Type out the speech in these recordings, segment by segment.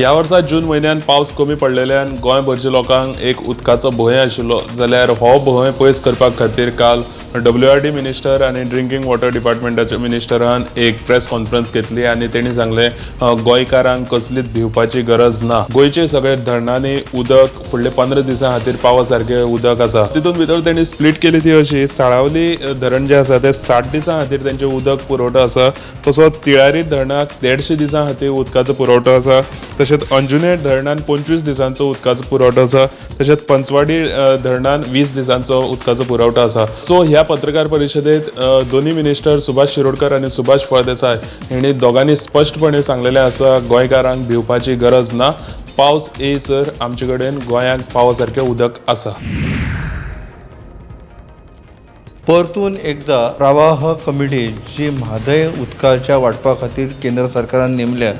ह्या वर्सा जून म्हयन्यान पावस कमी पडलेल्यान गोंयभरच्या लोकांक एक उदकाचो भंय आशिल्लो, जाल्यार हो भंय पयस करपा खातीर काल WRD minister आनी ड्रिंकींग वॉटर डिपार्टमेंटाच्या मिनिस्टरान एक प्रेस कॉन्फरन्स घेतली आनी तेणी सांगलें गोंयकारांक कसलीच भिवपाची गरज ना. गोंयचे सगळे धरणांनी उदक फुडले 15 दिसां खातीर पावो सारकें उदक आसा. तितून भितर तेणी स्प्लीट केली ती अशी, साळावली धरण जें आसा तें 60 दिसां खातीर तेंचें उदक पुरवठो आसा, तसो तिळारी धरणाक 150 दिसां खातीर उदकाचो पुरवठो आसा, तशेंच अंजुनेर धरणान 25 दिसांचो उदकाचो पुरवठो आसा, तशेंच पंचवाडी धरणान 20 दिसांचो उदकाचो पुरवठो आसा. सो ह्या पत्रकार परिशदेत दोन्ही मिनिस्टर सुभाष शिरोडकर आनी सुभाष फळदेसाय हेणी दोगांनी स्पश्टपणे सांगलेलें आसा गोंयकारांक भिवपाची गरज ना, पावस येयसर आमचे कडेन गोंयांक पावो सारकें उदक आसा. परतून एकदा प्रवाह कमिटी जी म्हादय उदकाच्या वांटपा खातीर केंद्र सरकारान नेमल्या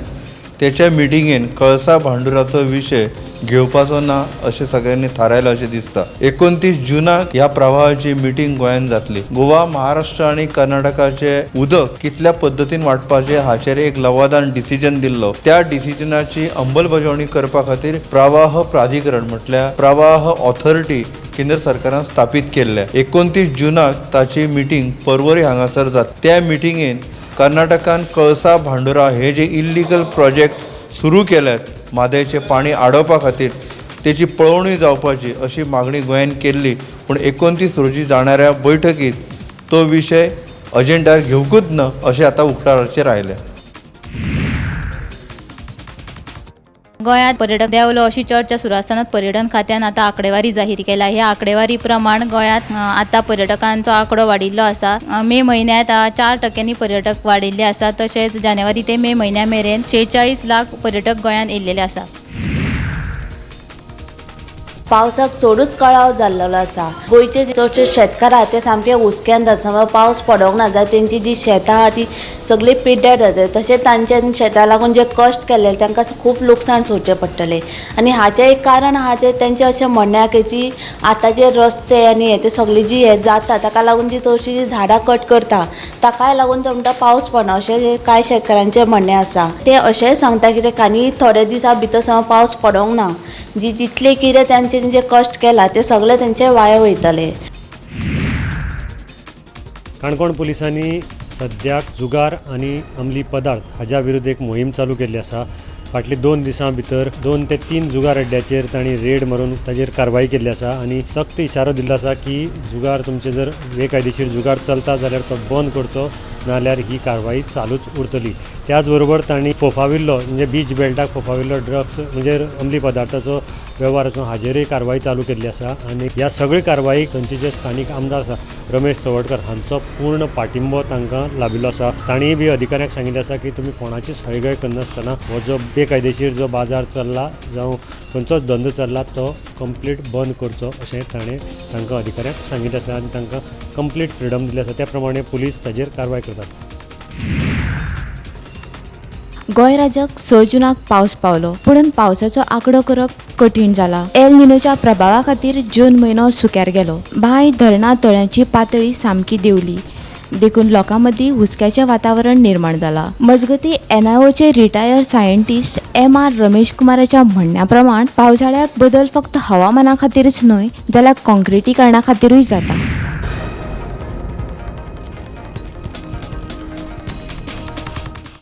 तेच्या मिटिंगेन कळसा भांडुराचो विशय घेवपाचो ना अशें सगळ्यांनी थारायलां अशें दिसता. 29 जुनाक ह्या प्रवाहाची मिटींग गोंयांत जातली. गोवा, महाराष्ट्र आनी कर्नाटकाचे उदक कितल्या पद्दतीन वांटपाचें हाचेर एक लवादान डिसिजन दिल्लो. त्या डिसिजनाची अंमलबजावणी करपा खातीर प्रवाह प्राधिकरण म्हटल्यार प्रवाह ऑथॉरिटी केंद्र सरकारान स्थापीत केल्ल्या. 29 जुनाक ताची मिटींग पर्वरी हांगासर जाता. त्या मिटिंगेन कर्नाटकान कळसा भांडुरा हे जे इल्लिगल प्रोजेक्ट सुरू केल्यात म्हादयचें पाणी आडोवपा खातीर तेची पळोवणी जावपाची अशी मागणी गोंयान केल्ली, पूण 29 रोजी जाणाऱ्या बैठकीत तो विशय अजेंडार घेवंकूच ना अशें आतां उक्ताडाचेर आयलें. गोंयांत पर्यटक देंवलो अशी चर्चा सुरू आसतना पर्यटन खात्यान आतां आंकडेवारी जाहीर केल्या. ह्या आंकडेवारी प्रमाण गोंयांत आतां पर्यटकांचो आंकडो वाडिल्लो आसा. मे म्हयन्यांत 4% पर्यटक वाडिल्ले आसा. तशेंच जानेवारी ते मे म्हयन्या मेरेन 46 लाख पर्यटक गोंयांत येयल्लेले आसा. पावसाक चडूच कळाव जाल्लो आसा. गोंयचे चडशे शेतकार आहा ते सामके हुस्क्यान जाता. पावस पडोंक ना जाल्यार तेंची जी शेतां आहा ती सगळी पिड्ड्यार जाता. तशेंच तांच्या शेतां लागून जे कश्ट केल्ले तांकां खूब लुकसाण सोंसचें पडटलें. आनी हाचें एक कारण आहा तें तेंचें अशें म्हणणें आहा की जी आतां जे रस्ते आनी हे ते सगळी जी हें जाता ताका लागून जी चडशीं जी झाडां कट करता ताकाय लागून ते म्हणटा पावस पडना अशें कांय शेतकारांचें म्हणणें आसा. ते अशेंय सांगता कितें आनी थोडे दिसां भितर समज पावस पडोंक ना जी जितले कितें तांचे जे कश्ट केला ते सगळे तेंचे वाया वयतले. काणकोण पुलिसांनी सद्याक जुगार आनी अंमली पदार्थ हाज्या विरुद्ध एक मोहीम चालू केल्ली आसा. फाटली 2 दिसां भितर 2 ते 3 जुगार अड्ड्याचेर तांणी रेड मारून ताजेर कारवाई केल्ली आसा आनी सक्त इशारो दिल्लो आसा की जुगार तुमचे जर बेकायदेशीर जुगार चलता जाल्यार तो बंद करचो, नाल्यार ही कारवाई चालूच उरतली. त्याच बरोबर तांणी फोफाविल्लो म्हणजे बीच बेल्टाक फोफाविल्लो ड्रग्स म्हणजे अंमली पदार्थाचो वेव्हार आसून हाजेरूय कारवाई चालू केल्ली आसा. आनी ह्या सगळे कारवाईक थंयचे जे स्थानीक आमदार आसा रमेश चवडकर हांचो पूर्ण पाठिंबो तांकां लाभिल्लो आसा. तांणीय बी अधिकाऱ्यांक सांगिल्लें आसा की तुमी कोणाची सयगय करनासतना हो जो बेकायदेशीर जो बाजार चल्ला जावं खंयचोच धंदो चल्ला तो कंप्लीट बंद करचो अशें ताणें तांकां अधिकाऱ्यांक सांगिल्लें आसा आनी तांकां कंप्लीट फ्रिडम दिल्लें आसा. त्या प्रमाणे पुलीस ताजेर कारवाय करतात. गोंय राज्याक 6 जुनाक पावस पावलो, पूण पावसाचो आंकडो करप कठीण जाला. एल निनोच्या प्रभावा खातीर जून म्हयनो सुक्यार गेलो. बांय, धरणां, तळ्यांची पातळी सामकी देंवली, देखून लोकां मदीं हुस्क्याचें वातावरण निर्माण जालां. मजगतीं एनआयओचे रिटायर्ड सायंटिस्ट एम.आर. रमेश कुमाराच्या म्हणण्या प्रमाण पावसाळ्याक बदल फक्त हवामाना खातीरच न्हय जाल्यार काँक्रिटीकरणा खातीरूय जाता.